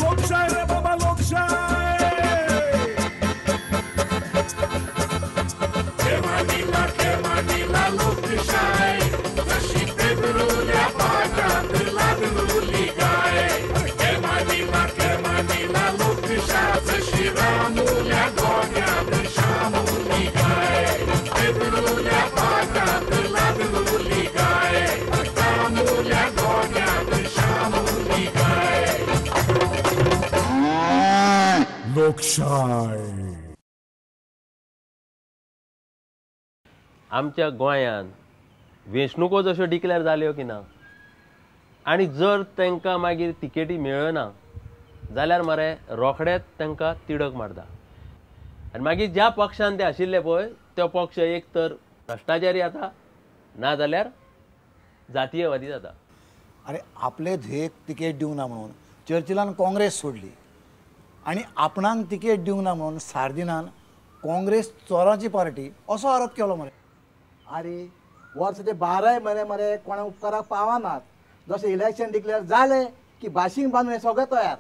लोकशाय रे बाबा लोकशाय. लोकशाय जशी पेदरुल्या पाटात लागलुली गाय. केमानीला केमानीला लोकशाय जशी रामुल्या गोग्यात शामुली गाय. पेदरुल्या पाटात लागलुली गाय. रामुल्या गोग्यात शामुली गाय. लोकशाय. आमच्या गोंयांत वेंचणुको जश्यो डिक्लेर जाल्यो की ना, आनी जर तांकां मागीर तिकेटी मेळना जाल्यार मरे रोखडेच तांकां तिडक मारता. आनी मागीर ज्या पक्षान ते आशिल्ले पळय तो पक्ष एक तर भ्रश्टाचारी जाता ना जाल्यार जातीयवादी जाता. अरे आपले धुयेक तिकेट दिवंक ना म्हणून चर्चिलान काँग्रेस सोडली आनी आपणाक तिकेट दिवंक ना म्हणून सार्दिनान काँग्रेस चोरांची पार्टी असो आरोप केलो मरे. अरे वर्साचे 12 म्हयने मरे कोणा उपकाराक पावनात. जशें इलेक्शन डिक्लेअर जालें की भाशींग बांदून हें सगळें तयार.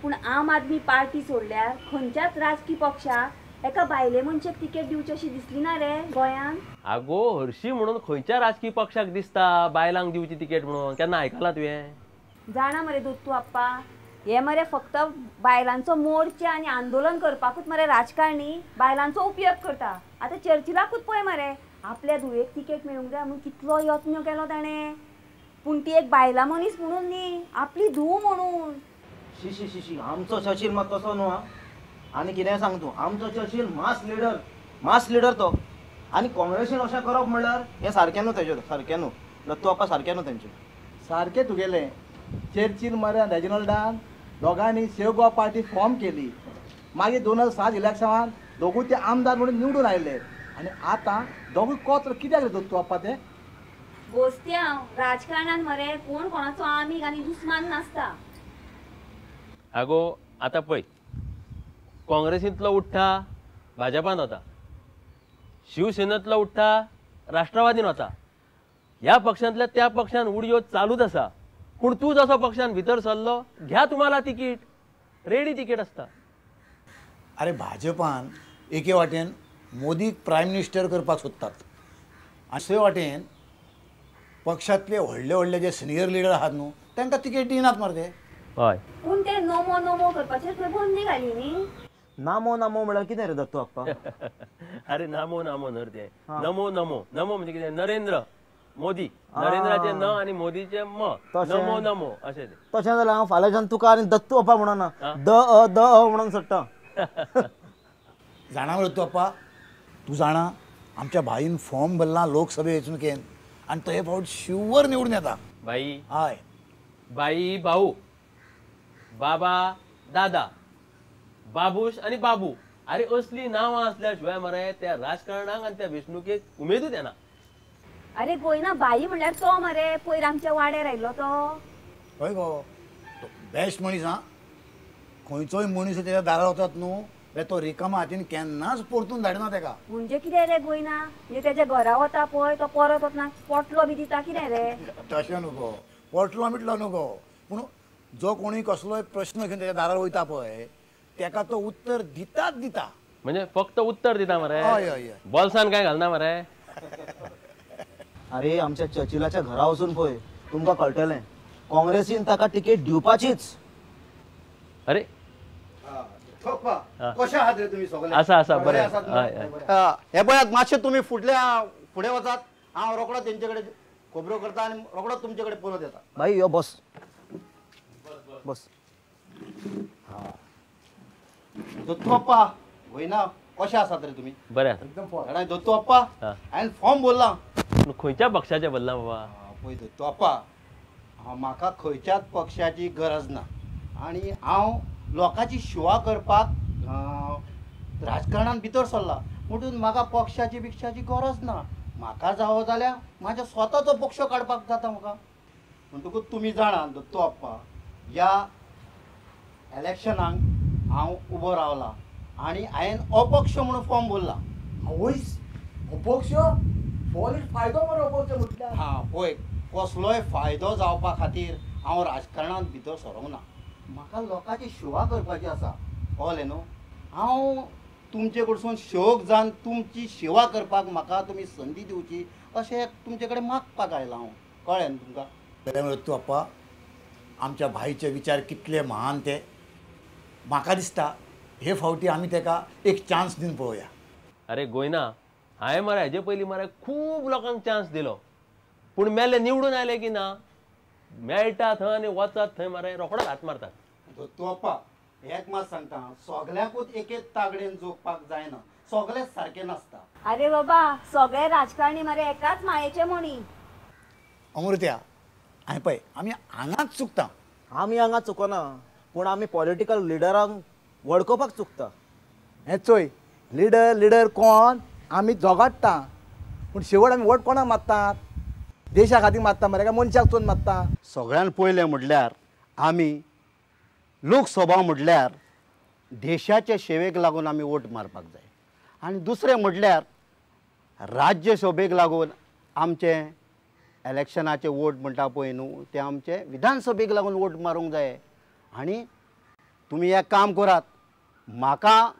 पूण आम आदमी पार्टी सोडल्यार खंयच्याच राजकी पक्षाक एका बायले मनशेक तिकेट दिवची अशी दिसली ना रे गोंयांत. आगो हरशी म्हणून खंयच्या राजकी पक्षाक दिसता बायलांक दिवची तिकेट म्हणून? केन्ना आयकलां तुवें? जाणा मरे दत्तू आप्पा, हे मरे फक्त बायलांचो मोर्चा आनी आंदोलन करपाकूच मरे राजकारणी बायलांचो उपयोग करता. आतां चर्चिलाकूच पळय मरे, आपल्या धुवेक तिकेट मेळूंक जाय म्हणून कितलो यत्न केलो ताणें. पूण ती एक बायलां मनीस म्हणून न्ही, आपली धूव म्हणून. शी शी शी शी, आमचो चर्चिल मात तसो न्हू. आनी कितेंय सांग तूं, आमचो चर्चिल मास लिडर, मास लिडर तो. आनी काँग्रेसीन अशें करप म्हणल्यार हें सारकें न्हू तेजें, सारकें न्हू दत्तू आप्पा, सारकें न्हू तेंचें. सारकें तुगेलें. चर्चिल मरे आनी रेजिनल्डान दोगांनी सेव गोवा पार्टी फॉर्म केली. मागीर 2007 इलेक्शनान दोगूय ते आमदार म्हणून निवडून आयले. आनी आतां दोगूय कोत्र कित्याक रे दत्तू आप्पा ते? गोस्त्यांव राजकारणान मरे कोण कोणाचो आमीग आनी दुस्मान नासता. आगो आतां पळय, काँग्रेसींतलो उठ्ठा भाजपान वता, शिवसेनेंतलो उठ्ठा राष्ट्रवादीन वता, ह्या पक्षांतल्या त्या पक्षान उडयो चालूच आसा. पूण तूं जसो पक्षान भितर सरलो, घ्या तुम्हाला तिकीट, रेडी तिकीट आसता. अरे भाजपान एके वाटेन मोदीक प्रायम मिनिस्टर करपाक सोदतात आनी दुसरे वाटेन पक्षांतले व्हडले व्हडले जे सिनियर लिडर आहात न्हू तांकां तिकेट दिनात मरे ते. हय, पूण ते नमो नमो करपाचेर खंय बंदी घाली न्ही. नामो नामो म्हळ्यार कितें रे दत्तू आप्पा? अरे नामो नामो न्हय ते, नमो नमो नमो म्हणजे कितें? नरेंद्र मोदी, नरेंद्राचे न आनी मोदीचे म, नमो नमो अशें तें. तशें जाल्यार हांव फाल्यांच्यान तुका आनी दत्तू आप्पा म्हणना, the a the अ म्हणून सोडटा. जाणा मरे दत्तू आप्पा, तूं जाणा आमच्या भाईन फॉर्म भरला लोकसभे वेंचणुकेन आनी तो हे फावट शुवर निवडून येता. भाई हय, भाई भाऊ, बाबा दादा, बाबूश आनी बाबू, अरे असली नांवां आसल्या शिवाय मरे त्या राजकारणाक आनी त्या वेंचणुकेक उमेदूच येना. अरे गोयना बाई म्हणल्यार तो मरे पयर आमच्या वाड्यार आयलो तो. हय गो, तो बेस्ट मनीस. आं, खंयचोय मनीस तेच्या दारार वतात न्हू तो रिकामा हातीन केन्नाच परतून धाडना तेका. म्हणजे कितें रे गोयना, म्हणजे तेच्या घरा वता पळय तो परत वतना पोटलो बी दिता कितें रे? तशें न्हू गो, पोटलो बिटलो न्हू गो, पूण जो कोणूय कसलोय प्रश्न घेवन तेच्या दारार वयता पळय तेका तो उत्तर दिताच दिता. म्हणजे फक्त उत्तर दिता मरे? हय हय, बोल्सान काय घालना मरे. अरे आमच्या चर्चिलाच्या घरा वचून पळय तुमकां कळटलें, काँग्रेसीन ताका तिकेट दिवपाचीच. अरे कशे आहात रे तुमी सगळे? आसा आसा, बरें. हे पळयात मातशे तुमी फुडल्या फुडें वचात, हांव रोकडो तेंचे कडेन खबरो करता आनी रोकडो तुमचे कडेन परत येता. भाई यो बस बस. दत्तू आप्पा वयना कशे आसात रे तुमी? बरें आसा एकदम. दत्तू आप्पा हांवें फॉर्म भरला. खंयच्या पक्षाचें भरला बाबा? पळय दत्तू आप्पा, म्हाका खंयच्याच पक्षाची गरज ना आनी हांव लोकांची सेवा करपाक राजकारणान भितर सरला, म्हणून म्हाका पक्षाची बिक्षाची गरज ना. म्हाका जावो जाल्यार म्हाज्या स्वताचो पक्ष काडपाक जाता म्हाका. म्हणटकूच तुमी जाणा दत्तू आप्पा, ह्या इलेक्शनाक हांव उबो रावला आनी हांवें अपक्ष म्हणून फॉर्म भरला. आवयस, अपक्ष? फायदो मरे अपक्ष म्हटल्यार? हां पळय, कसलोय फायदो जावपा खातीर हांव राजकारणांत भितर सरोंक ना. म्हाका लोकांची सेवा करपाची आसा, कळ्ळें न्हू? हांव तुमचे कडसून शोक जावन तुमची सेवा करपाक म्हाका तुमी संदी दिवची अशें तुमचे कडेन मागपाक आयला हांव, कळ्ळें न्हू तुमकां? बरें दत्तू आप्पा, आमच्या भाईचे विचार कितले महान ते म्हाका दिसता हे फावटी आमी तेका एक चान्स दिवन पळोवया. अरे गोयना, हांवें मरे हेजे पयलीं मरे खूब लोकांक चान्स दिलो, पूण मेले निवडून आयले की ना मेळटा थंय आनी वचत थंय मरे रोखडोच हात मारतात. दत्तू आप्पा एक मात सांगता, सगल्यांकूच एकेच तागडेन जोगपाक जायना, सगळेच सारके नासता. अरे बाबा सगळे राजकारणी मरे एकाच मायेचे म्हणी. अमृत्या आनी पळय आमी हांगाच चुकता. आमी हांगा चुकना, पूण आमी पॉलिटिकल लिडरांक वळखुपाक चुकता. हें चोय, लिडर लिडर कोण आमी झगडटा, पूण शेवट आमी वोट कोणाक मारतात? देशा खातीर मारता मरे काय मनशाक चोवन मारता? सगळ्यान पयलें म्हटल्यार आमी लोकसभा म्हटल्यार देशाचे सेवेक लागून आमी वोट मारपाक जाय, आनी दुसरें म्हटल्यार राज्यसभेक लागून आमचे इलेक्शनाचे वोट म्हणटा पळय न्हू ते आमचे विधानसभेक लागून वोट मारूंक जाय. आनी तुमी एक काम करात, म्हाका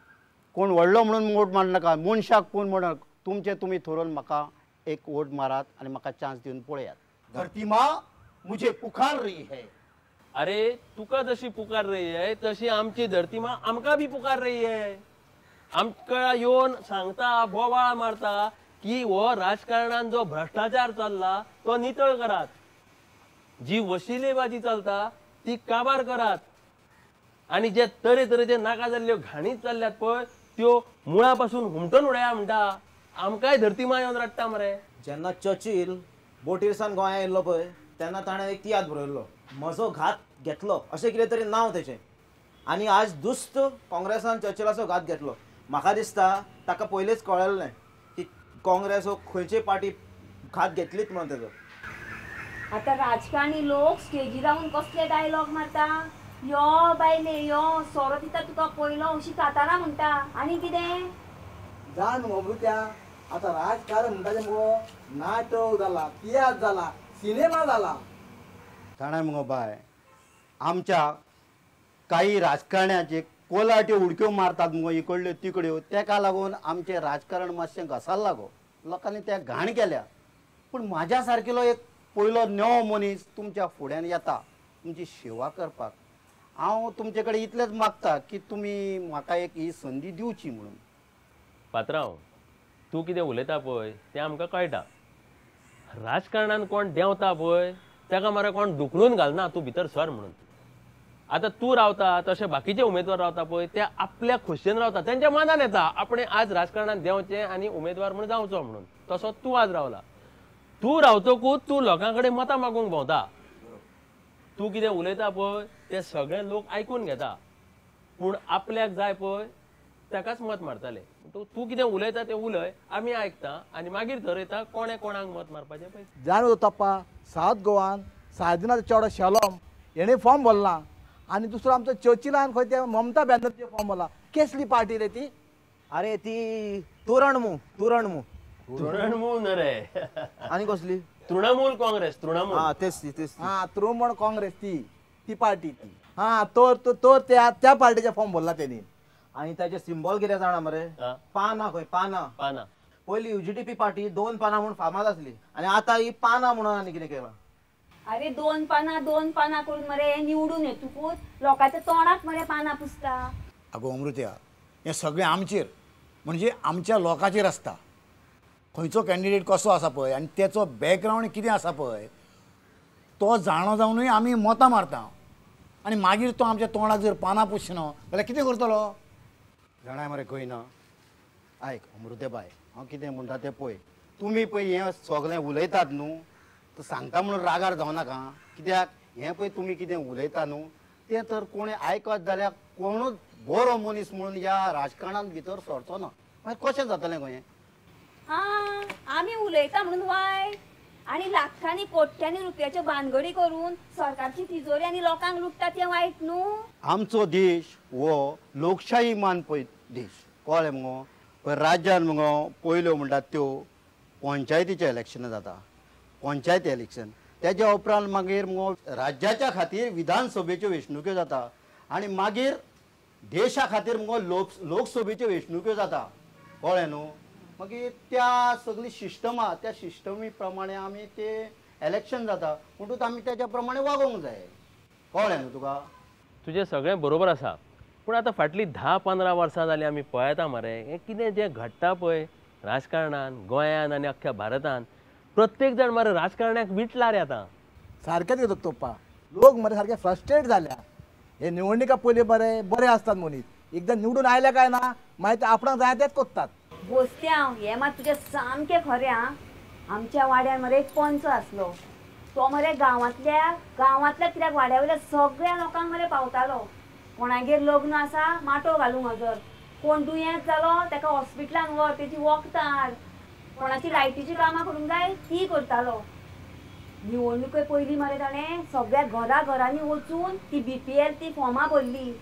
कोण व्हडलो म्हणून वोट मारनाका, मनशाक कोण म्हणून तुमचे तुमी थरोवन म्हाका एक वोट मारात आनी म्हाका चान्स दिवन पळयात. धरती माँ मुझे पुकार रही है. अरे तुका जशी पुकार रही है तशी आमची धरती माँ आमकां बी पुकार रही है. आमकां येवन सांगता, बोवाळ मारता की हो राजकारणान जो भ्रष्टाचार चल्ला तो नितळ करात, जी वशिलेबाजी चलता ती काबार करात, आनी जे तरेतरेचे नाका जाल्ल्यो घाणी चल्ल्यात पळय त्यो मुळा पासून हुमटून उडया म्हणटा. आमकांय धरती माँ येवन रडटा मरे. जेन्ना चर्चिल बोटीर सावन गोंया येयल्लो पळय तेन्ना ताणें एक तियात्र बरयल्लो, म्हजो घात घेतलो अशें कितें तरी नांव तेचें. आनी आज दुस्त काँग्रेसान चर्चिलाचो घात घेतलो. म्हाका दिसता ताका पयलींच कळिल्लें की काँग्रेस हो खंयचे पार्टी घात घेतलीच म्हणून तेजो. आतां राजकारणी लोक स्टेजीर रावन कसले डायलॉग मारता, यो बायले यो सोरो दिता तुका पयलो अशी कातारां म्हणटा. आनी कितें जाण अमृत्या, आतां राजकारण म्हणटा तें मुगो नाटक जाला, तियात्र जाला, सिनेमा जाला. जाणा मुगो बाय, आमच्या काही राजकारण्याचे कोलाट्यो उडक्यो मारतात मुगो इकडल्यो तिकड्यो, तेका लागून आमचें राजकारण मातशें घसारलां गो, लोकांनी त्या घाण केल्या. पूण म्हाज्या सारकेलो एक पयलो नवो मनीस तुमच्या फुड्यान येता तुमची सेवा करपाक. हांव तुमचे कडेन इतलेंच मागता की तुमी म्हाका एक ही संदी दिवची म्हणून. पात्रांव, तूं कितें उलयता पळय तें आमकां कळटा. राजकारणान कोण देंवता पळय ताका मरे कोण धुकलून घालना तूं भितर सर म्हणून. आतां तूं रावता तशें बाकीचे उमेदवार रावता पळय ते आपल्या खोशयेन रावता, तेंच्या मनान येता आपणें आज राजकारणान देंवचें आनी उमेदवार म्हणून जावचो म्हणून. तसो तूं आज रावला. तूं रावतकूच तूं लोकां कडेन मतां मागूंक भोंवता. तूं कितें उलयता पळय ते सगळे लोक आयकून घेता, पूण आपल्याक जाय पळय ताकाच मत मारताले. तूं कितें उलयता तें उलय, आमी आयकता आनी मागीर थरयता कोणें कोणाक मत मारपाचें पळय. जाणू दत्तप्पा, सावथ गोवान सार्दिनाचो चेडो शेलोम हेणें फॉर्म भरला, आनी दुसरो आमचो चर्चिलान खंय ते ममता बॅनर्जी फॉर्म भरला. केसली पार्टी रे ती? अरे ती तोरणमू, तोरणमू, तृणमूल न्हय रे. आनी कसली? तृणमूल काँग्रेस. तृणमूल, हां तेच ती, तेच. हां तृणमूल काँग्रेस ती ती पार्टी ती. हां तर तर त्या पार्टीचे फॉर्म भरला तेणी. आनी ताचे सिंबॉल कितें जाणा मरे? पानां खंय, पानां पानां. पयलीं UGTP party 2 पानां म्हूण फामाद आसली, आनी आतां ही पानां म्हणून आनी कितें केलां. अरे 2 पानां 2 पानां करून मरे निवडून येतकूच लोकांच्या तोंडाक मरे पानां पुसता. अगो अमृत्या, हें सगळें आमचेर म्हणजे आमच्या लोकांचेर आसता. खंयचो कॅन्डिडेट कसो आसा पळय आनी तेचो बॅकग्रावंड कितें आसा पळय तो जाणो जावनूय आमी मतां मारता, आनी मागीर तो आमच्या तोंडाक जर पानां पुसना जाल्यार कितें करतलो? जाणाय मरे खंय ना. आयक अमृत्या बाय, हांव कितें म्हणटा तें पळय. तुमी पळय हें सगळें उलयतात न्हू, तो सांगता म्हणून रागार जावं नाका. कित्याक हें पळय तुमी कितें उलयता न्हू तें तर कोणें आयकत जाल्यार कोणूच बरो मनीस म्हणून ह्या राजकारणांत भितर सरचो ना. मागीर कशें जातलें गोंय? आं आमी उलयता म्हणून वायट, आनी लाखांनी कोट्यांनी रुपयाच्यो भानगडी करून सरकारची तिजोरी आनी लोकांक लुट्टा तें वायट न्हू? आमचो देश हो लोकशाही मानपी देश, कळ्ळें मुगो? पळय राज्यान मुगो पयल्यो म्हणटात त्यो पंचायतीचें इलेक्शनां जाता, पंचायत इलेक्शन. तेज्या उपरांत मागीर मुगो राज्याच्या खातीर विधानसभेच्यो वेंचणुक्यो जाता. आनी मागीर देशा खातीर मुगो लोकसभेच्यो वेंचणुक्यो जाता कळ्ळें न्हू. मागीर त्या सगळी सिस्टमा त्या सिस्टमी प्रमाणे आमी ते इलेक्शन जाता म्हणटूच आमी तेच्या प्रमाणे वागोवंक जाय कळ्ळें न्हू तुका. तुजें सगळें बरोबर आसा पूण आतां फाटलीं 10-15 वर्सां जालीं आमी पळयता मरे हें कितें जें घडटा पळय राजकारणान गोंयान आनी अख्ख्या भारतान प्रत्येक जाण मरे राजकारण्याक विटला रे आतां. सारकेंच घेतो तोप्पा लोक मरे सारके फ्रस्ट्रेट जाल्या. हे निवडणुका पयलीं बरे बरे आसतात मनीस एकदां निवडून आयले काय ना मागीर ते आपणाक जाय तेच कोत्तात. बोसते हांव हें मात तुजें सामकें खरें आं. आमच्या वाड्यार मरे एक पंच आसलो तो मरे गांवांतल्या गांवांतल्या कित्याक वाड्या वयल्या सगळ्या लोकांक मरे पावतालो. कोणागेर लग्न आसा माटो घालूंक हजर, कोण दुयेंत जालो ताका हॉस्पिटलान व्हर तेजी वखदां हाड, कोणाची लायटीची कामां करूंक जाय ती करतालो. निवडणुके पयलीं मरे ताणें सगळ्या घरा घरांनी वचून ती BPL ती फॉर्मां भरली,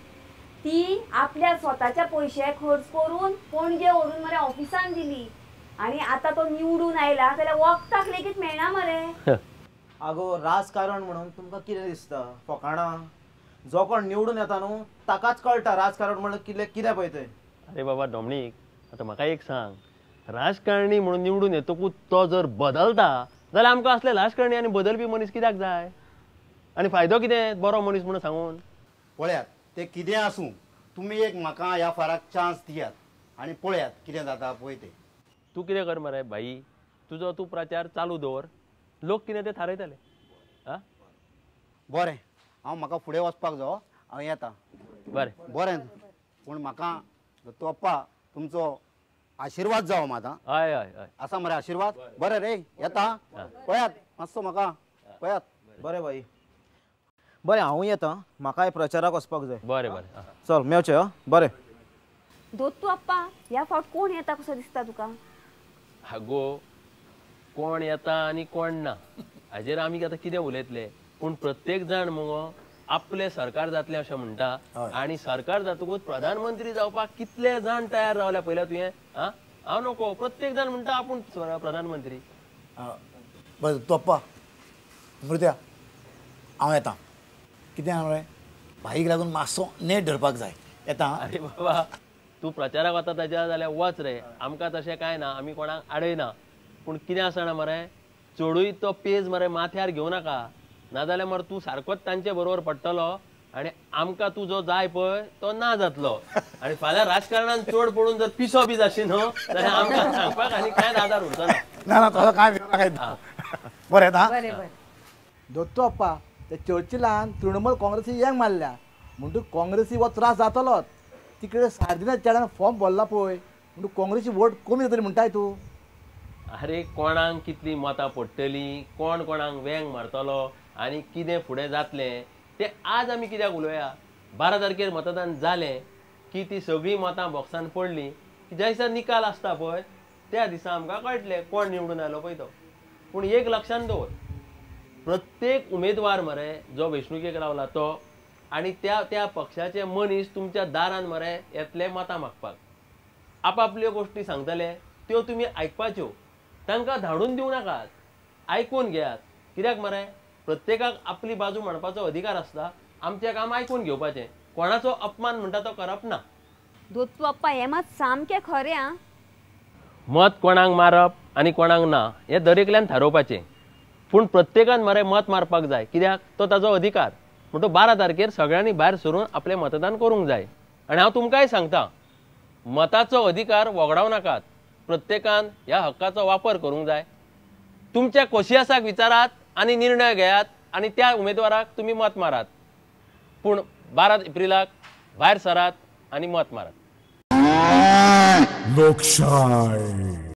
ती आपल्या स्वताच्या पयशे खर्च करून पणजे व्हरून मरे ऑफिसान दिली आनी आतां तो निवडून आयला जाल्यार वखदाक लेगीत मेळना मरे. आगो राजकारण म्हणून तुमकां कितें दिसता फकाणां? जो कोण निवडून येता न्हू ताकाच कळटा राजकारण म्हणून कितें कितें पळय तें. अरे बाबा डॉमनीक आतां म्हाका एक सांग, राजकारणी म्हणून निवडून येतकूच तो जर बदलता जाल्यार आमकां असले राजकारणी आनी बदलपी मनीस कित्याक जाय आनी फायदो कितें बरो मनीस म्हणून सांगून? पळयात ते कितें आसूं तुमी एक म्हाका ह्या फाराक चान्स दियात आनी पळयात कितें जाता पळय तें. तूं कितें कर मरे भाई, तुजो तूं प्रचार चालू दवर, लोक कितें ते थारयतले. आं बरें हांव म्हाका फुडें वचपाक जावो हांव येता. बरें बरें पूण म्हाका दत्तू तुमचो आशिर्वाद जावो म्हाका. हय हय हय आसा मरे आशिर्वाद. बरें रे येता पळयात मातसो म्हाका पळयात. बरें भाई बरें हांवूय येता, म्हाकाय प्रचाराक वचपाक जाय. बरें बरें चल मेळचें. हय बरें. दत्तू आप्पा ह्या फावट कोण येता कसो दिसता तुका? आगो कोण येता आनी कोण ना हाजेर आमी आतां कितें उलयतले, पूण प्रत्येक जाण मुगो आपलें सरकार जातलें अशें म्हणटा आनी सरकार जातकूच प्रधानमंत्री जावपाक कितले जाण तयार रावल्या पयल्या तुवें. आं हांव नको, प्रत्येक जाण म्हणटा आपूण प्रधानमंत्री. बरें तोप्पा मृत्या हांव येता. कितें हांव भाईक लागून मातसो नेट धरपाक जाय. येता. अरे बाबा तूं प्रचाराक वता ताज्या जाल्यार वच रे, आमकां तशें कांय ना, आमी कोणाक आडयना. पूण कितें आसा ना मरे चडूय तो पेज मरे माथ्यार घेवं नाका, नाजाल्यार मरे तूं सारकोच तांचे बरोबर पडटलो आनी आमकां तूं जो जाय पळय तो ना जातलो. आनी फाल्यां राजकारणान चड पडून जर पिसो बी जाशी न्हू जाल्यार आमकां सांगपाक आनी कांयच आदार उरचो ना. ना तसो कांय भिवनाका. बरें येता. बरें बरें. दत्तू आप्पा ते चर्चिलान तृणमूल काँग्रेसी येंग मारल्या म्हणटकूच काँग्रेसी हो त्रास जातलोच. तिकडे सार्दिना चेड्यान फॉर्म भरला पळय म्हणटकूच काँग्रेसी वोट कमी जातली म्हणटाय तूं. अरे कोणाक कितली मतां पडटली, कोण कोणाक वेंग मारतलो आनी कितें फुडें जातलें तें आज आमी कित्याक उलोवया. 12 तारखेर मतदान जालें की ती सगळीं मतां बॉक्सान पडलीं की ज्या दिसा निकाल आसता पळय त्या दिसा आमकां कळटलें कोण निवडून आयलो पळय तो. पूण एक लक्षांत दवर, प्रत्येक उमेदवार मरे जो वेंचणुकेक रावला तो आनी त्या त्या पक्षाचे मनीस तुमच्या दारान मरे येतले मतां मागपाक, आपापल्यो गोश्टी सांगतले त्यो तुमी आयकपाच्यो, तांकां धाडून दिवं नाकात, आयकून घेयात. कित्याक मरे प्रत्येकाक आपली बाजू मांडपाचो अधिकार आसता, आमचें काम आयकून घेवपाचें, कोणाचो अपमान म्हणटा तो करप ना. दत्तू आप्पा हें मात सामकें खरें आं. मत कोणाक मारप आनी कोणाक ना हें दरेकल्यान थारोवपाचें, पूण प्रत्येकान मरे मत मारपाक जाय, कित्याक तो ताजो अधिकार. म्हणटो 12 तारखेर सगळ्यांनी भायर सरून आपलें मतदान करूंक जाय. आनी हांव तुमकांय सांगता, मताचो अधिकार वगडावं नाकात, प्रत्येकान ह्या हक्काचो वापर करूंक जाय. तुमच्या कोशियासाक विचारात आनी निर्णय घेयात आनी त्या उमेदवाराक तुमी मत मारात, पूण 12 एप्रिलाक भायर सरात आनी मत मारात. लोकशाय.